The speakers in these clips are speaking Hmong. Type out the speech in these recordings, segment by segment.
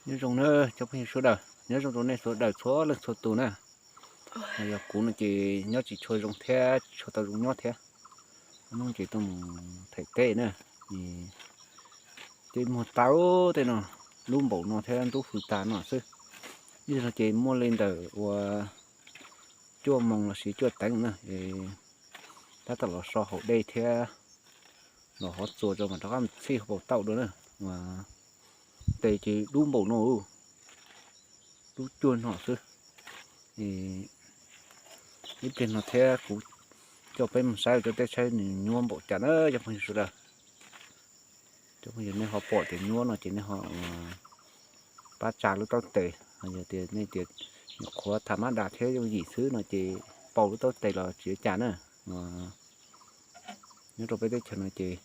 Nyob zoo na cov phooj ywg sawv daws, nyob zoo rau nej sawv daws txhua leej txhua tus na. Yog kuv no ces nyob tsis tshua zoo thiab, tsis tshua tau zoo nyob thiab. Hnub ces tuaj mus them teb na, ces muag tau tej no, lub npaum no thiab ntub hws tas no xwb. Ib zaug no ces muaj li ntawm ua cuaj moos los sis cuaj teev na, tab tom los so haus dej thiab los hov txuas rau mas rov qab txhij hauv paus tauj dua na. Tes ces dub npaum no, dub cuag no xwb. Ib pliag no thiab kuv coj peb mus saib cov teb saib nws nyuaj npaum cas na cov phooj ywg sawv daws. Cov phooj ywg nej ho pom tias nyuaj no ces nej ho pab tsa lub taub tes, yog tias nej tias nyuam qhuav tham mab das thiab yooj yim xwb no ces pau lub taub tes los tsis ua cas na. Nyob rau peb teb chaws no ces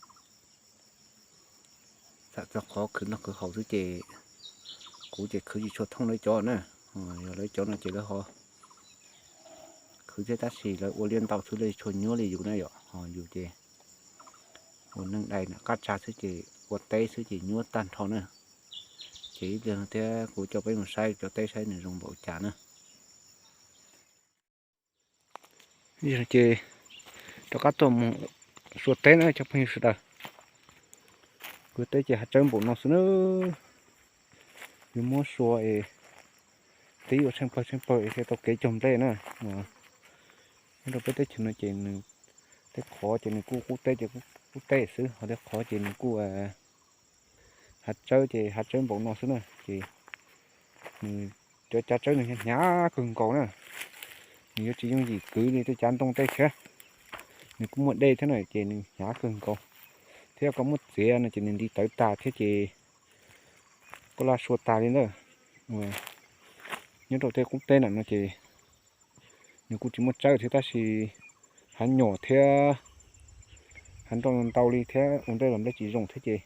xam txog qhov khwv noj khwv haus xwb ces kuv ces khwv tsis tshua thooj lawv cov na. Yog lawv cov no ces lawv ho khwv thiab tab sis lawv ua liaj ntau xwb, lawv tsis tshua nyuaj li yus na yom. Ho yus ces ua neej dai nram qab tsa xwb ces ua teb xwb ces nyuaj tag nrho na. Ces ib pliag no thiab kuv coj peb mus saib cov teb saib nws zoo npaum cas na. Ces rov qab tuaj mus sua teb na cov phooj ywg sawv daws. Kuv teb ces hav tsawb npaum no xwb na. Yus muab sua es tib ua tsheej pawg tsheej pawg es thiaj tau kev cog nplej na. Nyob rau peb teb chaws no ces nws tej qhov ces nws kuj qub teb ces qub teb xwb, ho tej qhov ces nws kuj hav tsawb ces hav tsawb npaum no xwb na. Ces nws cov cav tsawb nws hnyav kawg nkaus na. Nws yuav tsis yooj yim kwv li tej cav ntoo tej thiab. Nws kuj muaj dej thiab na ces nws hnyav kawg nkaus. Thiab koj muab txiav no ces nws nti tawv tas thiab ces koj laj sua tas li ntawd. Nyob rau tej qub teb na no ces nws kuj tsis muaj tsawb thiab tab sis hav nyuam thiab hav nroj ntau li thiab ua nplej los nplej tsis zoo thiab ces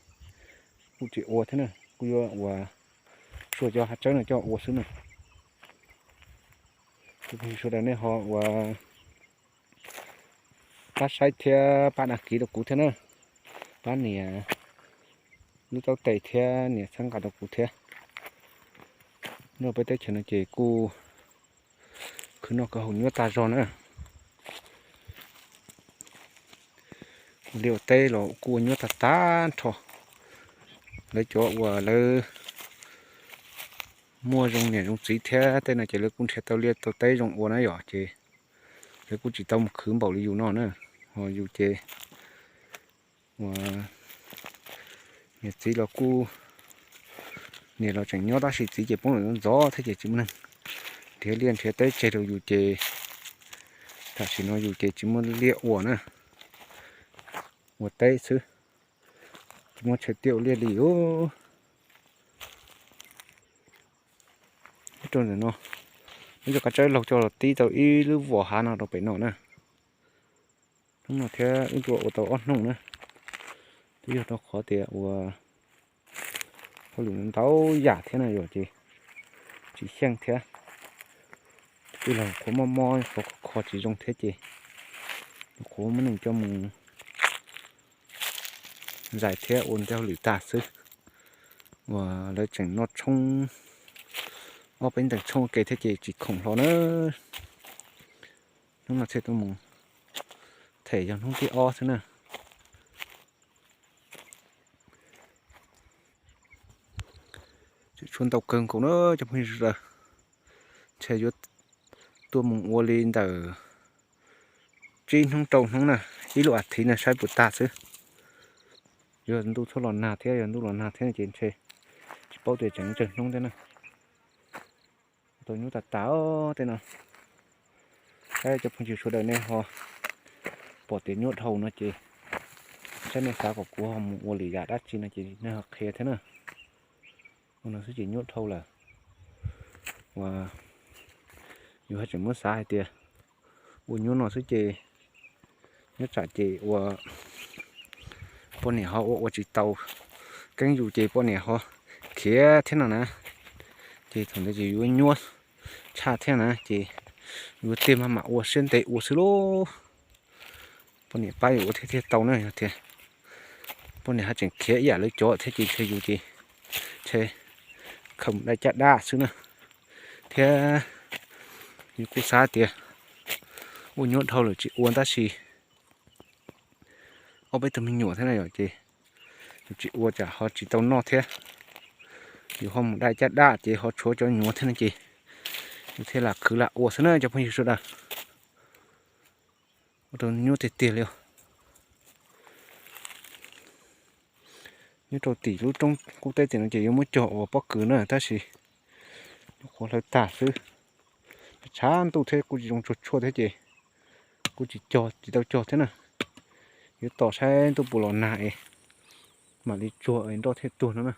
kuj tsis ua thiab na, kuj yuav ua sua cov hav tsawb no coj ua xwb na. Cov phooj ywg sawv daws nej ho ua pab saib thiab pab đăng ký rau kuv thiab na, pab nias lub taub tes thiab nias txhawb nqa rau kuv thiab. Nyob peb teb chaws no ces kuj khwv noj khwv haus nyuaj tag zog na. Ua liaj ua teb los kuj ua nyuaj tag tag nrho. Lawv cov uas lawv muaj zoo niam zoo txiv thiab tej no ces lawv kuj nrhiav tau liaj tau teb zoo ua na yom, ces lawv kuj tsis tau mus khwv npaum li yus no na. Ho yus ces ua niam txiv los kuj, niam los tseem nyob tab sis txiv ces poob lawm ntxov thiab ces tsis muaj neeg nrhiav liaj nrhiav teb tseg rau yus ces tam sim no yus ces tsis muaj liaj ua na, ua teb xwb, tsis muaj chaw tiaj ua liaj li os. Rau ntawm no, muab cov kav tsawb laug coj los tib tau ib lub vos hav no rau pem no na. Hnub no thiab wb tuaj ua tau ob hnub na, twb yog rau qhov tias ua hauj lwm ntau yam thiab no yom, ces tsis xyeej thiab. Twb los qhuav mob mob qhuav kho kho tsis zoo thiab ces qhuav muab neeg coj mus zais thiab ua tej hauj lwm tag xwb. Uas lawv tseem noj tshoob, ob peb ntees tshoob ua ke thiab ces tsis khoom hlo na. Hnub no thiaj tuaj mus them yog hnub thib ob xwb na. Tshuav ntau kawg nkaus na cov phooj ywg sawv daws. Ntshe yuav tuaj mus ua li ntawm tsib hnub rau hnub na, ib lub as thiv na saib puas tag xwb. Yog ntuj txhob los nag thiab, yog ntuj los nag thiab ces ntshe tsis paub tias tseem tsawg hnub thiab na. Tau nyuaj tas tas tej no. Saib cov phooj ywg sawv daws nej ho pom tias nyuaj dhau no ces saib nej xav kom kuv ho mus ua lwm yam dab tsi no ces nej ho qhia thiab na. Ua no xwb ces nyuaj dhau lawm. Uas yus haj tseem muab xav hais tias ua nyuaj no xwb ces nyob tsam ces ua poj niam ho ua ua tsis tau keeb yus ces poj niam ho khiav thiab no na. Ces thaum ntawd ces yuav nyuaj tshaj thiab na ces yuav tiag maj mam ua siab ntev ua xwb lauj. Poj niam pab yus ua thiaj thiaj tau na yog tias poj niam haj tseem khiav ib yam lawv cov thiab ces ntshe yus ces ntshe khaws mus dai caj dab xwb na. Thiab yus kuj xav tias ua nyuaj dhau lawm tsis ua, tab sis ob peb tug me nyuam thiab na yom, ces yus tsis ua tsam ho tsis tau noj thiab. Yus ho mus dai caj dab ces ho tshuav cov nyuam thiab no ces yus thiaj lam khwv lam ua xwb na cov phooj ywg sawv daws. Ua rau nyuaj tiag tiag li os. Nyob rau tim lub roob qub teb tim no ces yuav muab cog ua pob kws na, tab sis nyuam qhuav hlawv tag xwb. Tshav ntuj thiab kuj tsis zoo tsuag tshuaj thiab ces kuj tsis cog, tsis tau cog thiab na. Yuav tos saib ntuj puas los nag es mam li tsuag es nroj thiaj tuag no na.